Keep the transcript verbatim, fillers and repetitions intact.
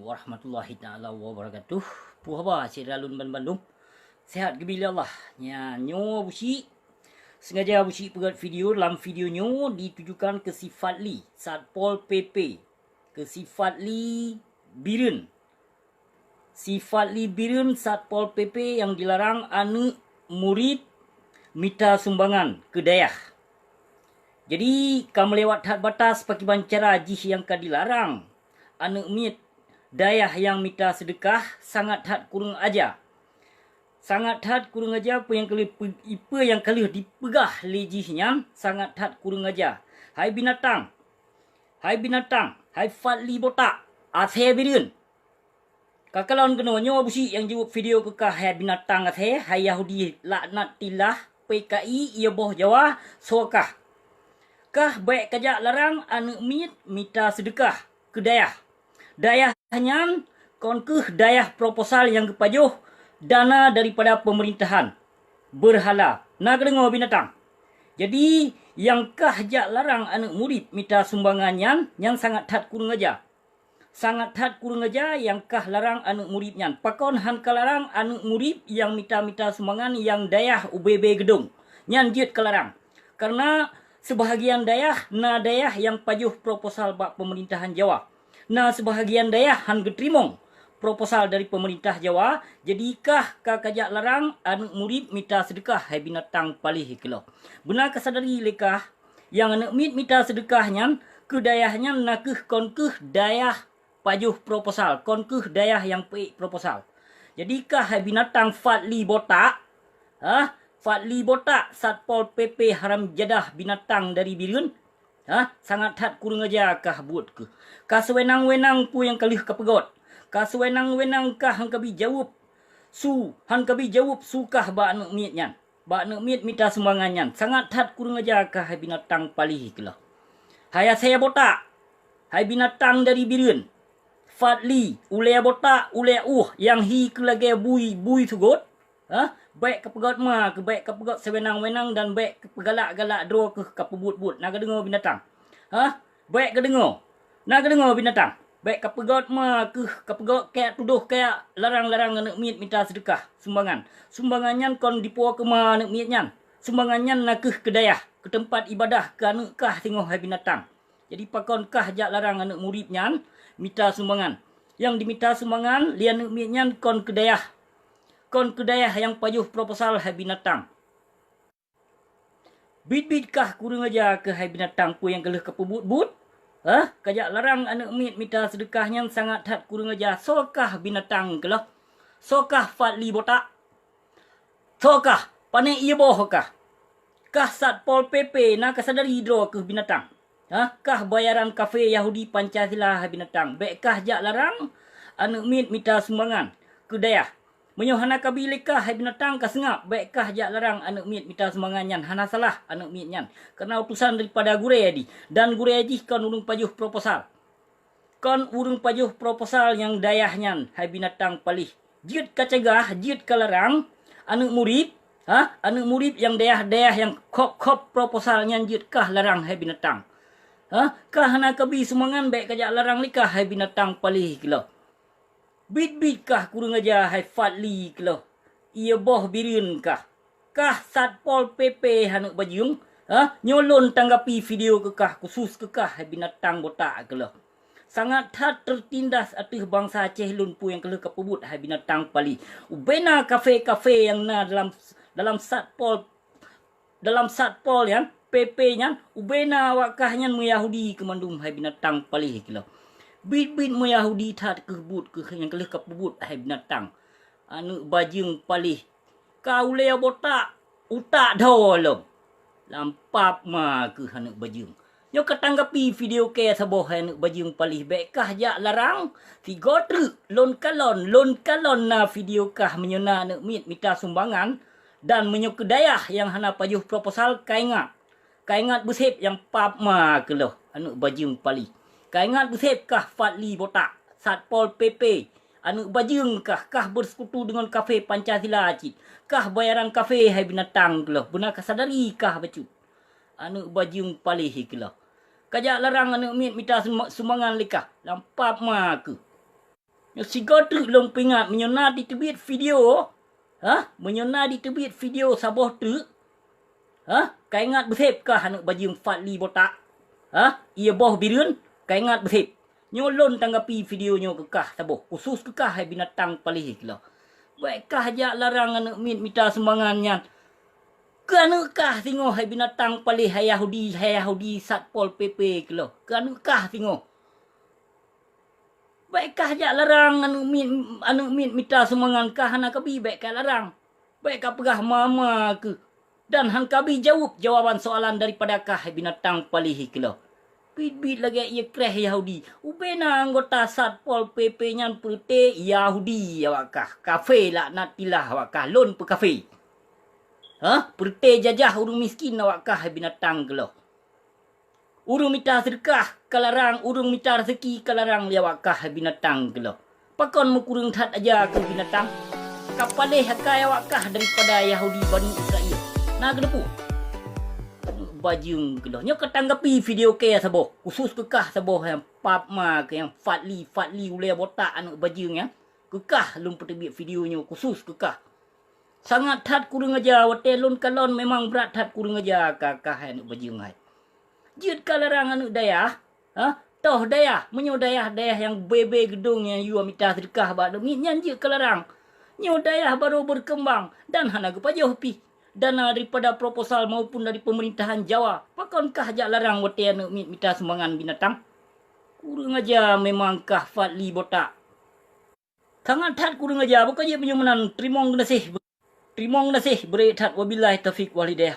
warahmatullahi taala wabarakatuh. Puh haba syedara lôn ban bandum. Sehat geubri lé Allah. Nya nyoe Abusyik. Sengaja Abusyik peugöt video, lam video nyoe ditujukan keu si Fadli, Satpol P P, keu si Fadli Bireuen. Si Fadli Bireuen Satpol P P nyang dilarang aneuëk murit mita sumbangan keu dayah. Jadi ka meulewat that batas pakriban cara jih nyang ka dilarang aneuëk miet dayah nyang mita seudeukah, sangat that kureueng aja. Sangat that kureueng aja peue nyang ka lheueh pe-, peue nyang ka lheueh dipeugah lé jih nyan, sangat that kureueng aja. Hai binatang! Hai binatang! Hai Fadli botak! Asèe Bireuen! Ka kalon keunoe nyoe Abusyik nyang jaweueb video keu kah, hai binatang asèe, hai Yahudi laknatillah, P K I, ie boh Jawa, soe kah? Kah bèk kajak larang aneuëk miet mita seudeukah keu dayah. Dayah nyan kon kheueh dayah proposal nyang geupajoh dana daripada peumeurintahan beurhala. Na kadeungoe binatang? Jadi, nyang kah jak larang aneuëk murit mita sumbangan nyan, nyan sangat that kureueng aja. Sangat that kureueng aja nyang kah larang aneuëk murit nyan. Pakon han ka larang aneuëk murit nyang mita-mita sumbangan nyang dayah ubé-bé geudong? Nyan jeuet ka larang. Kareuna seubahagian dayah na dayah nyang pajoh proposal bak peumeurintahan Jawa. Na seubahagian dayah han geuteurimong proposal dari peumeurintah Jawa, jadi kah ka kajak larang aneuëk murit mita seudeukah, hai binatang paléh keulôh. Beuna kasadari lé kah, nyang aneuëk miet mita seudeukah nyan keu dayah nyan na kheueh kon kheueh dayah pajoh proposal, kon kheueh dayah nyang peuék proposal. Jadi kah hai binatang Fadli botak, hah? Fadli botak, Satpol P P haram jadah binatang dari Bireuen, hah? Sangat that kureueng aja kah buet keuh. Ka seuwenang-wenang peue nyang ka lheueh kapeugöt. Ka seuwenang-wenang kah han kabi jaweueb su, han kabi jaweueb su kah bak aneuëk miet nyan. Bak aneuëk miet mita sumbangan nyan, sangat that kureueng aja kah hai binatang paléh keulôh. Hai asèe botak, hai binatang dari Bireuen, Fadli, ulèe botak, ulèe ueh nyang hi keu lagèe bui, bui seugot, hah? Bèk kapeugöt ma keuh, bèk kapeugöt seuwenang-wenang dan bèk kapeugalak-galak droe keuh kapeubuet-buet. Na kadeungoe binatang? Hah? Bèk kadeungoe! Na kadeungoe binatang! Bèk kapeugöt ma keuh, kapeugöt kajak tudoh kajak larang-larang aneuëk miet mita seudeukah sumbangan. Sumbangan nyan kon dipo keu ma aneuëk miet nyan. Sumbangan nyan na kheueh keu dayah, keu teumpat ibadah keu aneuëk kah singoh hai binatang. Jadi pakon kah jak larang aneuëk murit nyan mita sumbangan? Nyang dimita sumbangan lé aneuëk miet nyan kon keu dayah. Kon keu dayah nyang pajoh proposal hai binatang. Bit-bit kah kureueng aja keuh hai binatang peue nyang ka lheueh kapeubuet-buet? Hah? Kajak larang aneuëk miet mita seudeukah nyan sangat that kureueng aja. Soe kah binatang keulôh? Soe kah Fadli botak? Soe kah? Pané ie boh kah? Kah Satpol P P na kasadari droe keuh binatang? Hah? Kah bayaran kafé Yahudi Pancasila hai binatang? Bèk kah jak larang aneuëk miet mita sumbangan keu dayah. Meunyoe hana kabi lé kah hai binatang ka seungab, bèk kah jak larang aneuëk miet mita sumbangan nyan, hana salah aneuëk miet nyan. Kareuna utosan daripada gurèe jih, dan gurèe jih kon ureuëng pajoh proposal. Kon ureuëng pajoh proposal nyang dayah nyan hai binatang paléh. Jeuet ka cegah, jeuet ka larang aneuëk murit, hah? Aneuëk murit nyang dayah-dayah nyang khop-khop proposal nyan jeuet kah larang hai binatang. Hah? Kah hana kabi sumbangan bèk kajak larang lé kah hai binatang paléh keulôh. Bit-bit kah kureueng aja hai Fadli keulôh. Ie boh Bireuen kah. Kah Satpol P P aneuëk bajeueng, hah? Nyoe lôn tanggapi video keu kah, khusus keu kah hai binatang botak keulôh. Sangat that teutindas ateueh bansa Aceh lôn peue nyang ka lheueh kapeubuet hai binatang paléh. Ubena kafé-kafé nyang na dalam, dalam Satpol dalam Satpol nyan, P P nyan, ubena awak kah nyan meuyahudi keu mandum hai binatang paléh keulôh. Bit-bit meuyahudi that keuh buet keuh nyang ka lheueh kapeubuet hai binatang. Aneuëk bajeueng paléh. Ka ulèe botak, utak dho lom. Lam pap ma keuh aneuëk bajeueng. Nyoe ka tanggapi video kèe saboh hai aneuëk bajeueng paléh, bèk kah jak larang, sigoe treuk lôn kalon, lôn kalon na video kah meunyoe na aneuëk miet mita sumbangan, dan meunyoe keu dayah nyang hana pajoh proposal ka ingat. Ka ingat beusép nyang pap ma keulôh aneuëk bajeueng paléh. Ka ingat beusép kah Fadli botak, Satpol P P, aneuëk bajeueng kah, kah beuseukutu deungon kafé Pancasila cit, kah bayaran kafé hai binatang keulôh, beuna kasadari kah bacut. Aneuëk bajeueng paléh keulôh. Kajak larang aneuëk miet mita sum-, sumbangan lé kah, lam pap ma keuh. Nyoe sigoe treuk lôn peuingat, meunyoe na jiteubiet video, ha? Meunyoe na jiteubiet video saboh treuk, ha? Ka ingat beuseb kah aneuëk bajeueng Fadli botak? Ha? Ié boh bireuen, ka ingat beuseb. Nyoe lôn tanggapi video nyoe keu kah saboh, khusus keu kah hai binatang paléh keulôh. Bék kah jak larang aneuëk miet mita sumbangan nyan. Keu aneuëk kah singoh hai binatang paléh hai Yahudi, hai Yahudi Satpol P P keulôh. Keu aneuëk kah singoh. Bék kah jak larang aneuëk miet, aneuëk miet mita sumbangan kah hana kabi, bék kah larang. Bék kah peugah mama keuh. Dan han kabi jaweueb jawaban soalan daripada kah hai binatang paléh keulôh. Biet-biet lagée ié kréh Yahudi. Ubena anggota Satpol P P nyan peureuté Yahudi awak kah. Kafé laknatillah awak kah, lôn peukafé. Hah? Peureuté jajah ureuëng miskin awak kah hai binatang keulôh. Ureuëng mita seudeukah ka larang, ureuëng mita raseuki ka larang lé awak kah hai binatang keulôh. Pakon meukureueng that aja keu binatang? Ka paléh akai awak kah daripada Yahudi Bani Israel. Na keuneupue? Bajeueng keulôh. Nyoe ka tanggapi video keu saboh, khusus keu kah saboh nyang pap ma keu nyang Fadli, Fadli ulée botak aneuëk bajeueng nyan. Keu kah lôn peuteubiet video nyoe khusus keu kah. Sangat that kureueng aja, watée lôn kalon memang brat that kureueng aja ka, kah hai aneuëk bajeueng hai. Jeuet ka larang aneuëk dayah, ha? Toh dayah, meunyoe dayah-dayah nyang bebe geudong nyang yue mita seudeukah bak aneuëk miet nyan jeuet ka larang. Nyoe dayah barô beurkeumbang dan hana geupajoh pih dana daripada proposal maupun dari peumeurintahan Jawa. Pakon kah jak larang watée aneuëk miet mita sumbangan binatang? Kureueng aja memang kah Fadli botak. Sangat that kureueng aja, bukon jeuet meunyoe meunan, teurimong geunaséh. Teurimong geunaséh, beureuek that, wabillahi taufiq wal hidayah.